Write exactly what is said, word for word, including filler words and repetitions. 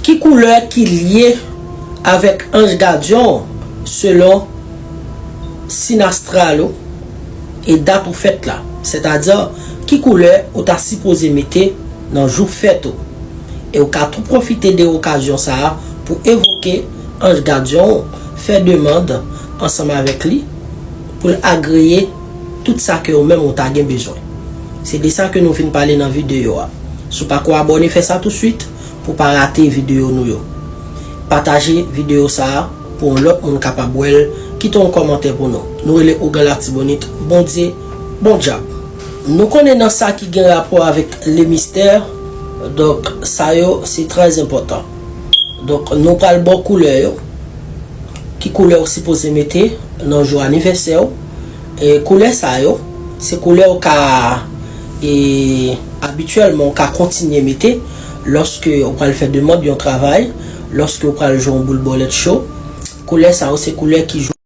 Ki koulè ki lye avèk anj gadyen w selon siy astral ou e dat ou fèt la? Sètadi, ki koulè ou ta sipoze mete nan jou fèt ou? E ou ka tou pwofite de okazyon sa a pou evoke anj gadyen w, fè demann ansanm avèk li pou l agreye tout sa ke ou menm ou ta gen bezwen. Se de sa ke nou vin pale nan videyo a. Si w pako abòne, fè sa tousuit pou w pa rate videyo nou yo. Pataje videyo sa a pou yon lòt moun kapab wè l, kite yon kòmantè pou nou. Nou rele Ougan Latibonit, Bondye, bon djab. Nou konnen nan sa ki gen rapò avèk lemistè, donk sa yo se trè enpòtan. Donk nou pral ba w koulè yo. Ki koulè ou sipoze mete nan jou anivèsè w? E koulè sa yo, se koulè ou ka, e, abityèlman ou ka kontinye mete lòske ou pral fè demann yon travay, lòske ou pral jwe yon boul bòlèt cho. Koulè sa yo, se koulè ki